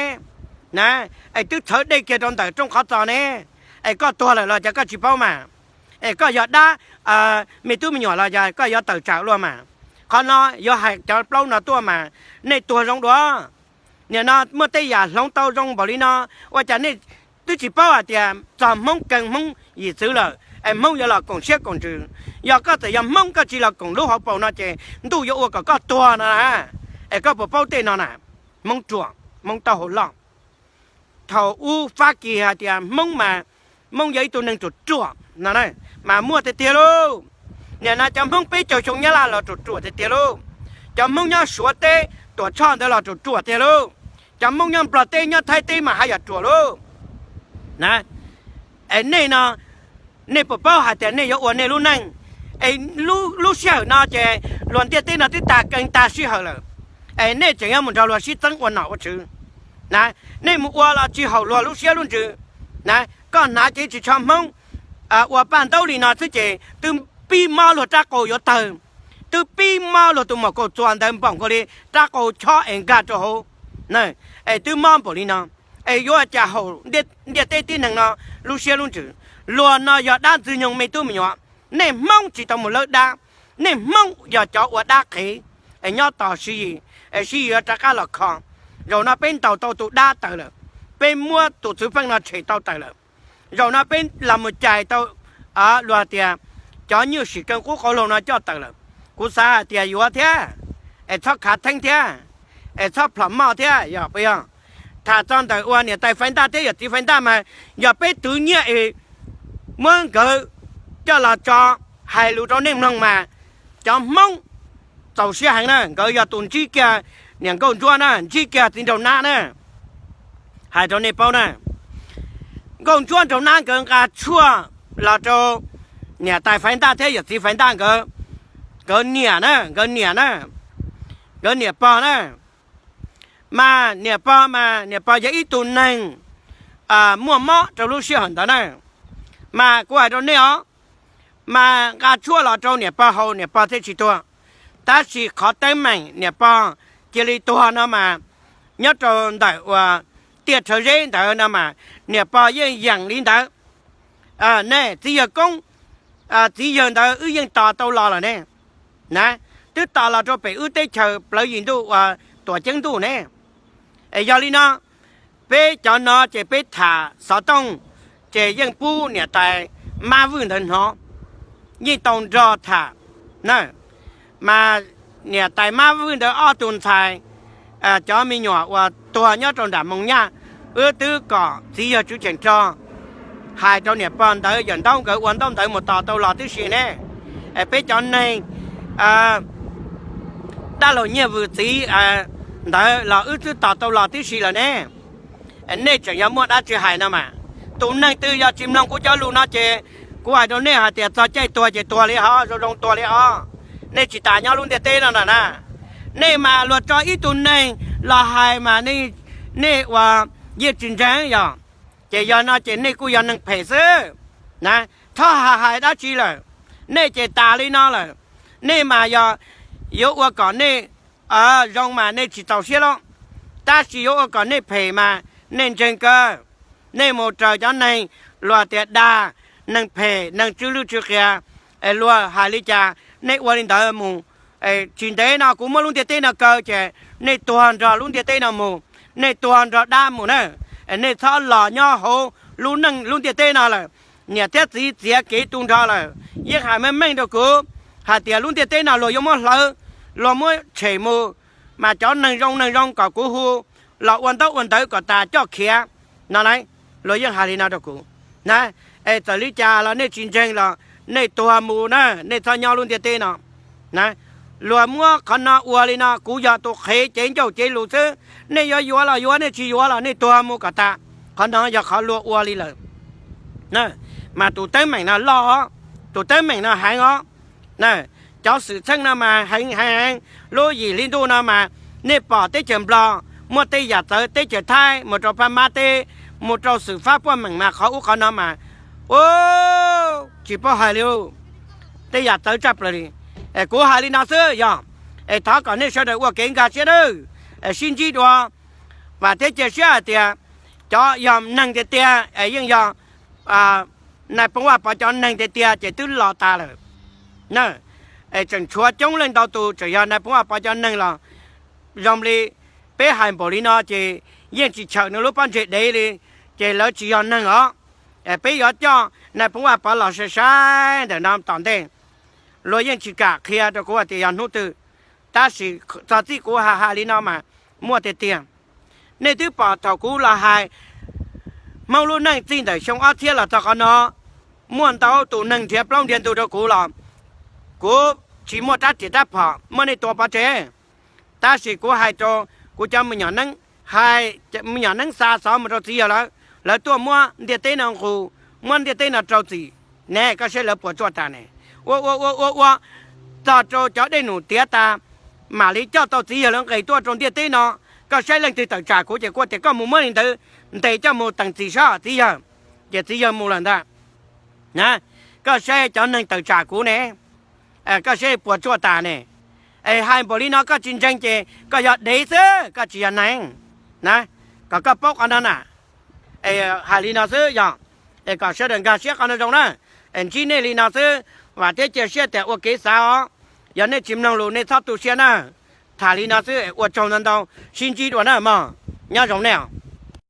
na, es twb txhawv dej kiag rau ntawm rooj qhov txos ne, es koj tuag lawm los cas koj tsis paub mas? Es koj yog dab me tub me nyuam los cas koj yuav tawm tsam luaj mas? Qhov no yuav hais cov plaub no tuaj mas nej tuag zoo dua. Nim no muaj tej yam hloov tau zoo npaum li no, ua cas nej twb tsis paub hais tias txog Hmoob keeg Hmoob yim txwv lawm es Hmoob yuav los koom siab koom ntsws? Yog koj txawm yog Hmoob koj tsis los koom lub hauv paus no ces ntuj yuav ua kom koj tuag no na. Es koj puas paub tej no na? Hmoob ruam, Hmoob taub hau loj. Thaum ub Fab Kis hais tias Hmoob mas, Hmoob yog ib tug neeg ruam ruam no, mas muaj tiag tiag lauj. Nim no cov Hmoob peb caug xyoo Nyab Laj los ruam ruam tiag tiag lauj. Cov Hmoob nyob Suav teb Tuam Tshoj ntawd los ruam ruam tiag lauj. Cov Hmoob nyob Nplog teb nyob Thaib teb mas haj yam ruam lauj. Es nej no, nej puas paub hais tias nej yuav ua nej lub neej? Es lub sij hawm no ces luag ntiaj teb no twb tag keeg tag sij hawm lawm, es nej tseem yuav mus nrog luag sib txeeb ua nom ua tswv. Nej mus ua los tsis haum luag lub siab lub ntsws. Koj hnav cev ris tsho Hmoob ua paj ntaub li no xwb ces twb pib mob luag rab qau yuav tawg, twb pib mob luag tus maum kaus txuas ntawd npaum nkaus li rab qau chob es nkag rau hauv, es twb mob npaum li no. Es yuav ua cas haum ntiaj teb tib neeg no lub siab lub ntsws? Luag no yog dab Ntxwg Nyoog me tub me nyuam. Nej Hmoob tsis tau mus lawb dab, nej Hmoob yog cov ua dab qhev, es nyob tos Siv Yis, es Siv Yis yuav rov qab los kho. Zaum no peb ntaus tau tus dab tawm lawm, peb muab tus txwv feej no tshem tau tawm lawm. Zaum no peb los mus cais tau luag tias cov nyuj sim keej qub qau laug no coj tawm lawm. Kuv xav hais tias yuav thiab, es txhob khav theeb thiab, es txhob plhom moj thiab, yog puas yog? Tham txog ntawm ua niam tais Faiv Ntaj thiab yawm txiv Faiv Ntaj mas yog peb twv nyiaj es muab nkawd coj los tso hais lus rau nej mloog mas cov Hmoob txaus siab heev na, nkawd yog tus ntsib kiag niam Nkauj Ntsuab na, ntsib kiag txiv Nraug Nab na. Hais rau nej paub na, Nkauj Ntsuab Nraug Nab nkawd nqa tshuaj los rau niam tais Faiv Ntaj thiab yawm txiv Faiv Ntaj nkawd, nkawd niam na, nkawd niam na, nkawd niam pog na. Mas niam pog mas niam pog yog ib tug neeg muaj mob rau lub sij hawm ntawd na. Mas kuv hais rau nej os, mas nqa tshuaj los rau niam pog haus niam pog thiaj tsis tuag. Tab sis qhov teeb meem niam pog cia li tuag no mas nyob rau ntawm uas tiaj Rhawv Zeb ntawd no mas niam pog yeej yeem li ntawd. Nej txiv yawg koob, txiv yawg ntawd wb yeej tos tau los lawm ne, na, twb tos los rau pem wb teb chaws plawv yim ntuj uas tuam ceeb ntuj ne. Es yog li no, peb cov no ces peb tham xov tooj ces yeej pub niam tais Mab Vwj ntawd hnov, yeej tau nrog tham na. Mas niam tais Mab Vwj ntawd ob tug ntxhais, cov me nyuam uas tuag nyob rau nram Moos Nyaj, wb twb kom txiv yawg Tswv Cheem Rog hais rau niam pog ntawd yawm ntaub nkawd ua ntaub ntawv mus tos tau los tib si ne. Peb cov neeg dab laug Nyiaj Vwm txiv ntawd los wb twb tos tau los tib si lawm ne. Nej tseem yog muaj dab tsi hais no mas. Tus neeg twg yog tsis mloog kuv cov lus no ces kuv hais rau nej hais tias txog caij tuag ces tuag li hos, zoo zoo tuag li os. Nej tsis tas nyob lub ntiaj teb no na na. Nej mas luag tso ib tug neeg los hais mas nej ua yeej tsis ntseeg yog. Ces yog no ces nej kuj yog neeg phem xwb na. Txhob hais dab tsi lawm, nej ces tas li no lawm. Nej mas yog yuav ua kom nej zoo mas nej tsis txaus siab los, tab sis yuav ua kom nej phem mas nej ntseeg kawg. Nej mus raws cov neeg luag tias dag, neeg phem neeg tsw lwj tsw qias, luag hais li cas nej ua li ntawd mus. Tsis ntev no kuv muab lub ntiaj teb no kaw ces nej tuag nrog lub ntiaj teb no mus, nej tuag nrog dab mus na. Nej txhob los nyob hauv lub neej lub ntiaj teb no lawm. Niam thiab txiv txiav kev tu nrho lawm. Yeej hais meej meej rau kuv hais tias lub ntiaj teb no luag yuav muab hlawv, luag muab tshem mus, mas cov neeg zoo neeg zoo kom kuv hu los ua ntaub ua ntawv kom tas coj khiav no lauj. Luag yeej hais li no rau kuv na. Es txawm li cas los nej tsis ntseeg los nej tuag mus na, nej txhob nyob lub ntiaj teb no. Luag muab qhov no ua li no, kuv yog tus qhev cev ncauj cev lus xwb. Nej yuav yuav los yuav, nej tsis yuav los nej tuag mus kom tas. Qhov no yog qhov luag ua li lawm. Mas tus teeb meem no loj os, tus teeb meem no heev os. Cov xwm txheej no mas heev heev, lub yim hli ntuj no mas nej pom teb chaws Nplog muaj tej yam txawv, teb chaws Thaib mus rau Phab Mab teb, mus rau xwm fab puaj meem mas qhov ub qhov no mas, u, tsis paub hais li. Tej yam txawv tshaj plaws li. Kuv hais li no xwb yog, es thov kom nej sawv daws ua kev nkag siab nawb, sib ntsib dua. Vam thiab cia siab hais tias cov yog neeg tiag tiag es yeej yog Nais Phoo Vaj Pov cov neeg tiag tiag ces twb los tas lawm. Es tseem tshuav coob leej ntau tus tseem yog Nais Phoo Vaj Pov cov neeg los zoo li peb hais npaum li no ces yeej tsis tshawm nws lub pob ntseg dev li, ces lawv tsis yog neeg os. Peb yuav coj Nais Phoo Vaj Pov los sai sai ntawm no tom ntej, luag yeej tsis kam qhia rau kuv hais tias yog hnub twg. Tab sis txog txij kuv hais hais li no mas muaj tiag tiag. Nej twb pom thaum kuv los hais Hmoob lub neej txij ntawm xyoo ob txhiab los txog qhov no, muaj ntau tus neeg nrhiav plaub nrhiav ntug rau kuv los kuv tsis muaj rab riam rab phom muab nej tua pov tseg. Tab sis kuv hais rau kuv cov me nyuam neeb, hais me nyuam neeb xa xov mus rau txiv yawg lawv, lawv tuaj muab ntiaj teb no nqus, muab ntiaj teb no rau txim ne, koj saib lawv puas tsuaj tas ne. Ua ua ua ua ua txog rau cov dej num tiav tas, mam li coj tau txiv yawg lawv nqes tuaj rau ntiaj teb no. Koj saib leej twg tawm tsam kuv ces kuv tias koj mus muab li ntawd ntes coj mus teem txim saib txiv yawg, ces txiv yawg mus lawm ntag. Koj saib cov neeg tawm tsam kuv ne, koj saib puas tsuaj tas ne. Es hais npaum li no koj tsis ntseeg ces koj yog dev xwb, koj tsis yog neeg na. Kom koj paub qhov no na. Hais li no xwb yog, es kom sawv daws nkag siab qhov no zoo na. Es ntsib nej li no xwb, vam thiab cia siab tias ua kev xav os. Yog nej tsis mloog lus nej txhob tu siab na. Tham li no xwb, ua tsaug ntau ntau, sib ntsib dua na mog. Nyob zoo nej.